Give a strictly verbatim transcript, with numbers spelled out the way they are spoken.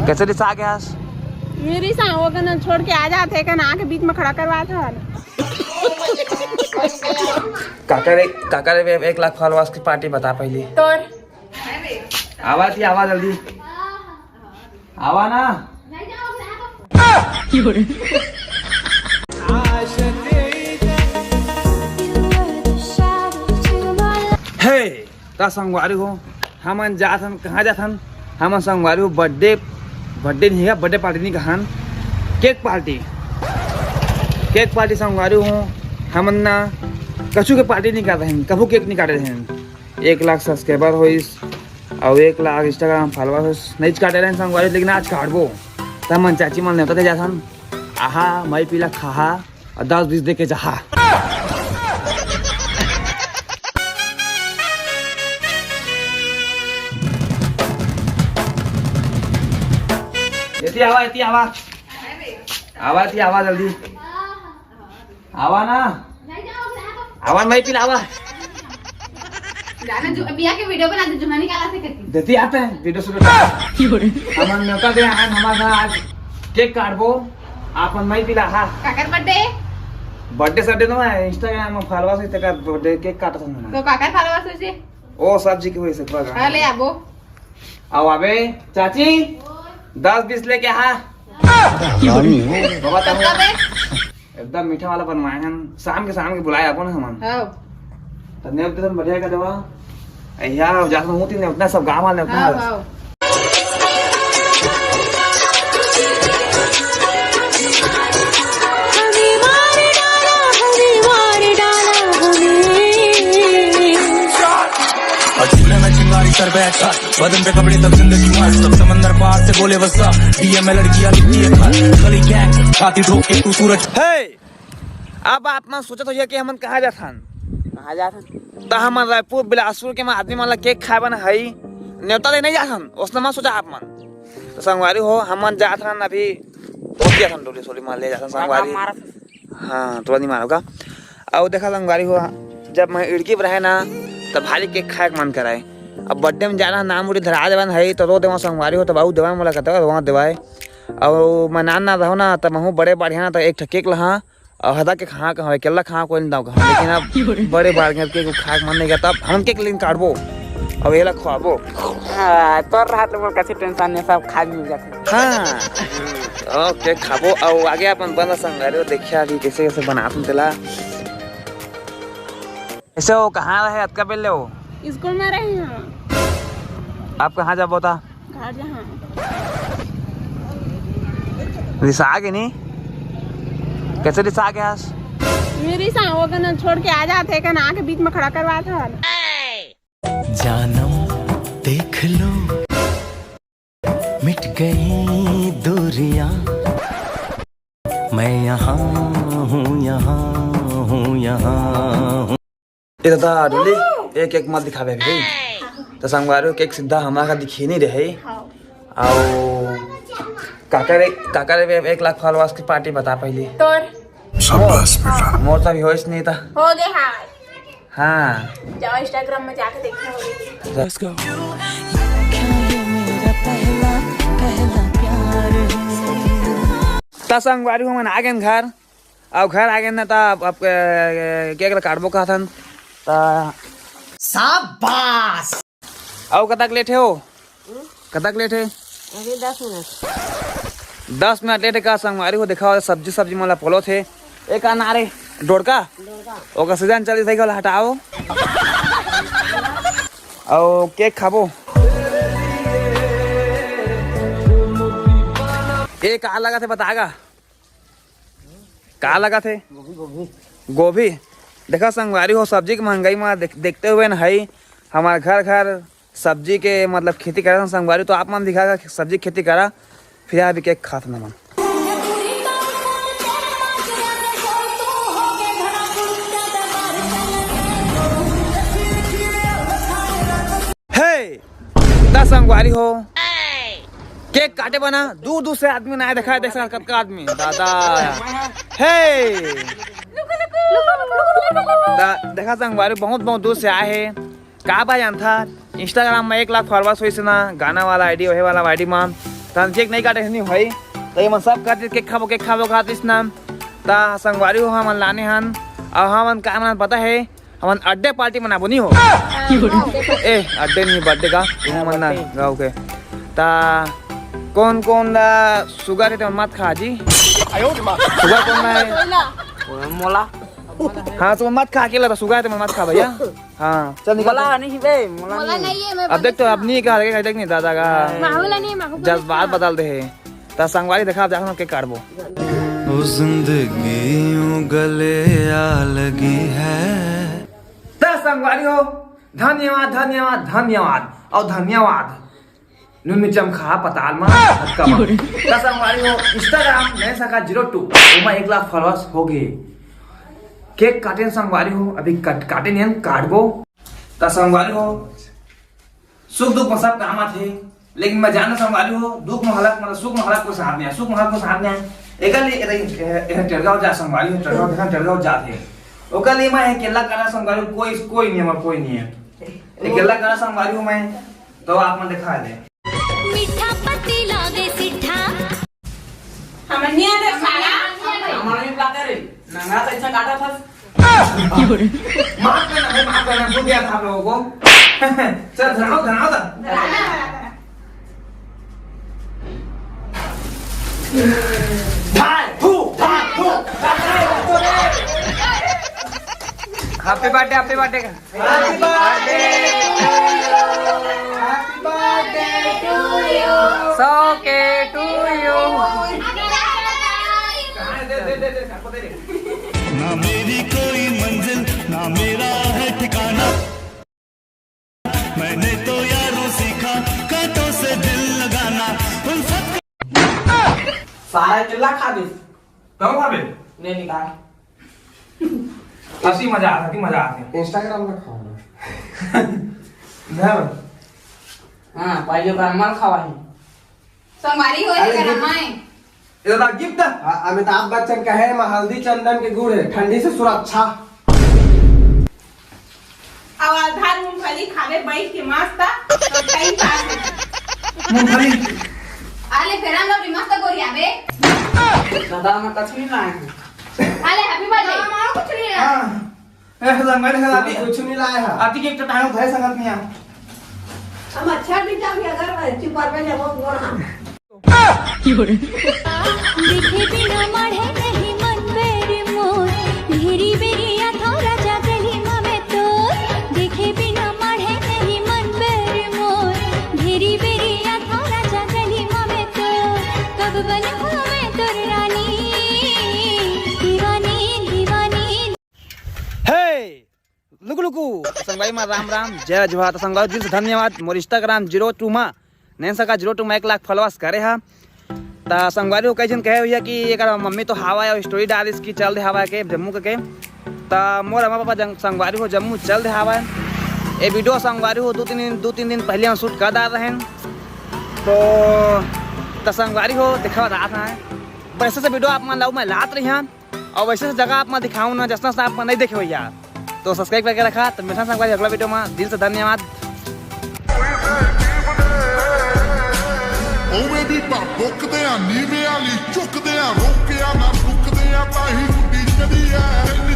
कैसे रिसा गया? मेरी सा वो कन छोड़ के आ जाते, कन आके बीच में खड़ा करवा था। काका रे, काका रे, एक लाख फॉलोअर्स की पार्टी बता पहली। तोर आवाज ही आवाज जल्दी। आवा ना। हे, त संगवारी हो, हमन जात हन, कहाँ जात हन? हमन संगवारी हो, बर्थडे, बर्थडे नहीं है, बर्थडे पार्टी नहीं कहन, केक पार्टी, केक पार्टी संगवारी हो। हमन ना कछु के पार्टी नहीं कर रहे हैं, कभू केक नहीं काटे रहे हैं। एक लाख सब्सक्राइबर होइस, अउ एक लाख Instagram फॉलोअर्स होइस, नहीं काटे रहे हैं संगवारी, लेकिन आज काटबो। त हमन चाची मन नेवता दे जात हन, आहा, मई पीला खाहा, अउ दस बीस दे के जाहा। एती आवा, एती आवा। आवा, एती आवा जल्दी। आवा ना। आवा, मई पीला आवा। गाना जो अभी आके वीडियो बना दे, जुमानी काला से करती। देती आते हैं, वीडियो शुरू। हमन नेवता दे आए, हमारे साथ आज केक काटबो। आपन मई पीला हा। काकर बर्थडे? बर्थडे सड्डे नो है, Instagram में फॉलोअर्स है, तेकर बर्थडे केक काटत हन हमन। तो काकर फॉलोअर्स होइसे? ओ सब्जी के होइसे बगा। हाँ, ले आबो। आओ आबे, चाची, दस बीस लेके आ। बाबा, तब तब बे। एकदम मीठा वाला बनवाए हन। शाम के, शाम के बुलाए अपन हमन। हाँ। त नेवता तुम बढ़िया कर देवा। अइया, जा तो होती नेवता, सब गाँव वाले नेवता। हाँ, हाँ। और चिल्ला ना चिंगारी सर पे अच्छा, बदन पे कपड़े तब जिंदगी मस्त, तब समंदर पार से बोले वसा, डीएम में लड़कियां लिखती है खत, गली गैंग छाती ठोक के तू सूरज। हे, अब आप मन सोचत होइया कि हमन कहाँ जाथन? कहाँ जाथन? त हमन रायपुर बिलासपुर के मन आदमी मन ला केक खाए बर हई, नेवता दे नहीं जाथन, ओसने मत सोचा आप मन। त संगवारी हो, हमन जाथन अभी, ओके जाथन डोली सोली मन ले जाथन संगवारी। हाँ, तोला नहीं मारो का? अउ देखा संगवारी हो, जब मैं इड़की पर रहे ना, तब भारी केक खाए के मन कराए। अब बर्थडे में जाना, नाम उड़ी धरा देवन है, तो रो देवा संगवारी हो, तब अउ देवा मोला कहता, रोवा देवाए। अउ मैं नान ना रहो ना, तब महू बड़े बाढ़िया ना, तो एक ठो केक लहा, अउ हदा के खा कहाँ, केला खा कोई नहीं दाव कहाँ, लेकिन अब बड़े बाढ़िया केक खा के मन नहीं करता, अब हम केक लेन काटबो, अब एला खुआबो। हाँ, तोर रात में कैसे टेंशन नहीं, सब खा मिल जाते। हाँ। ओके, खाबो। अउ आगे अपन बन संगवारी हो, देखिया अभी कैसे कैसे बनात हन तेला। ऐसे हो, कहाँ रहे अतका बेर ले हो? स्कूल में रहे हैं। आप कहाँ जाबो ता? घर जहाँ। रिसा के नहीं? कैसे रिसा के आज? मेरी सा वो कन छोड़ के आ जाते, कन आके बीच में खड़ा करवा था। जानम देख लो, मिट गई दूरियां, मैं यहाँ हूँ, यहाँ हूँ, यहाँ हूँ। ए दादा डोली, एक एक मत दिखावे भाई। तो संगवारी हो, केक सीधा हमारा दिखी नहीं रहे। हाँ। अउ काका रे, काका रे, एक लाख फॉलोअर्स की पार्टी बता पहले। तोर। शाबाश बेटा। मोर तो अभी होइस नहीं था। हो गए हाँ। हाँ। जाओ Instagram में जाके देखना होगी। Let's go। त संगवारी हो, हमन आ गेन घर। अब घर आ गेन ना, त अब, अब, ए, केक ला काटबो कहथन। त शाबाश। अउ कतक लेट हे हो? कतक लेट हे? अभी दस मिनट। दस मिनट लेट हे का संगवारी हो? देखा, सब्जी, सब्जी मन ला पोलोथे। एक अनार हे, डोड़का। डोड़का। ओकर सीजन चली, सही, हटाओ। अउ केक खाबो। ए का लगत हे, बता गा। का लगत हे? गोभी, गोभी। गोभी। देखा संगवारी हो, सब्जी के महंगाई में देख, देखते हुए न हई, हमार घर घर सब्जी के मतलब खेती करत हन संगवारी, तो आप मन दिखा सब्जी के खेती करा, फिर यहाँ भी केक खात न मन। हे, त संगवारी हो, केक काटे बना दूर दूर से आदमी ना आए, देखा, देख सकत कतका आदमी, दादा। हे, त देखा संगवारी, बहुत बहुत दूर से आए हे। का बा जानथा, Instagram में एक लाख followers होइस ना, गाना वाला आईडी, ओहे वाला आईडी में, त केक नहीं काटे नहीं भाई, त ये मन सब कहते केक खाबो, केक खाबो कहतिस ना। त संगवारी हो, हमन लाने हन, अउ हमन का मन पता है, हमन अड्डे पार्टी मनाबो नहीं हो। ए, अड्डे नहीं, बर्थडे का, तुम मन ना गाँव के। त कौन कौन ला सुगर है, त मत खा जी। सुगर कौन ला है? मोला। हाँ, तो मत खा, अकेला तो सुगर है, त मत खा भैया। हाँ, चल निकल। मोला नहीं बे, मोला मोला नहीं। नहीं है, मैं अब देख तो, अब नहीं कहा, देख, देख नहीं दादा का। माहौल नहीं, माहौल जज्बात बदल दे है। त संगवारी देखा, आप जाकर के काटबो। ओ जिंदगी यूं गले आ लगी है। त संगवारी हो, धन्यवाद, धन्यवाद, धन्यवाद और धन्यवाद। नून मिर्चा खा पताल मा, धक्का मा। त संगवारी हो, Instagram नैन शाखा zero two, ओमा एक लाख followers हो गए। केक काटेन संगवारी हो, अभी कट, काटेन, काटबो। त संगवारी हो, सुख दुख में सब काम आथे, लेकिन मैं जानना संगवारी हो, दुख में हलक, मतलब सुख में हलक को साथ नहीं आए, सुख में हलक को साथ नहीं आए। एकर लिए एकर, एकर टेड़गांव जा संगवारी हो, टेड़गांव देखा, टेड़गांव जाथे। ओकर लिए मैं अकेला करा संगवारी हो, कोई, कोई नहीं है, कोई नहीं है। अकेला करा संगवारी हो मैं, तो आप मन दिखा दे। मीठा पत्ती लागे सिठा। हमर नियत है साला। हमर नहीं बुलाते रे। नंगा पैसा काटा था। माफ करना भाई, माफ करना, भूल गया था आप लोगों को। चल, धराओ, धराओ, धराओ। भाई, फू, भाई, फू। Happy birthday, happy birthday। Happy birthday to you। Happy birthday to you। सौ के to you। ना मेरी कोई मंजिल, ना मेरा है ठिकाना। मैंने तो यारों सीखा कांटों से दिल लगाना। उल्फत का सारा चिल्ला खा दिस। तब खा बे? नहीं निकाल। अति मजा आथे, अति मजा आथे। Instagram में खाओ ना। धर। हाँ, पहले ओकर मल खवाही। संगवारी हो अरे एकर gift। अम्मा है। ये ला gift। हाँ, अमिताभ बच्चन कहे, "मैं हल्दी चंदन के गुड़ है, ठंडी से सुरक्षा।" अब आधार मूंगफली खावे बैठ के मस्त, तो time pass है। मूंगफली। आले फेरा लो रे, मस्त गोरी आवे। दादा, मैं कछु नहीं लाए हूँ। आले, happy birthday। हाँ, मारो कुछ नहीं है। हाँ। ए, संगवारी हो, अति कुछ नहीं लाए हैं। अति के एक टांग उठाए संगत नहीं है। हम अच्छा भी जाओ, अगर चुप पर जब वो गोड़ हाथ। देखे बिना माढ़े नहीं मन बेरी मोर, भेरी बेरी या थोड़ा जा गली मा मैं तोर। देखे बिना माढ़े नहीं मन बेरी मोर, भेरी बेरी या थोड़ा जा गली मा मैं तोर। कब बनूं मैं तोर रानी, दीवानी, दीवानी। हे, लुकु लुकु। त संगवारी मा राम राम, जय जोहार। त संगवारी दिल से धन्यवाद, मोर Instagram zero two मा, नैन शाखा zero two मा एक लाख followers करे हा। त संगवारी हो, कई झन कहे भैया कि एकर मम्मी तो हावय अउ story डालिस कि चल दे हावय के जम्मू के। त मोर अम्मा पापा जं-, संगवारी हो जम्मू चल दे हावय। ये video संगवारी हो दू तीन दिन, दू तीन दिन पहले हम shoot कर डाल रहे हैं। तो, त संगवारी हो देखा रहा था, वैसे से video आप मन लाऊ मैं लात रही हन। अउ वैसे जगह आप मन दिखाऊं ना, जैसा आप मन नहीं देखे हो यार, तो subscribe करके रखा। तो मिलता संगवारी अगला video में, दिल से धन्यवाद। ਓਵੇਂ ਵੀ ਬੁੱਕਦੇ ਆ ਨੀਵੇਂ ਵਾਲੀ ਝੁਕਦੇ ਆ ਰੋਕਿਆ ਨਾ ਰੁਕਦੇ ਆ ਤਾਂ ਹੀ ਗੁੱਡੀ ਚੜੀ ਐ।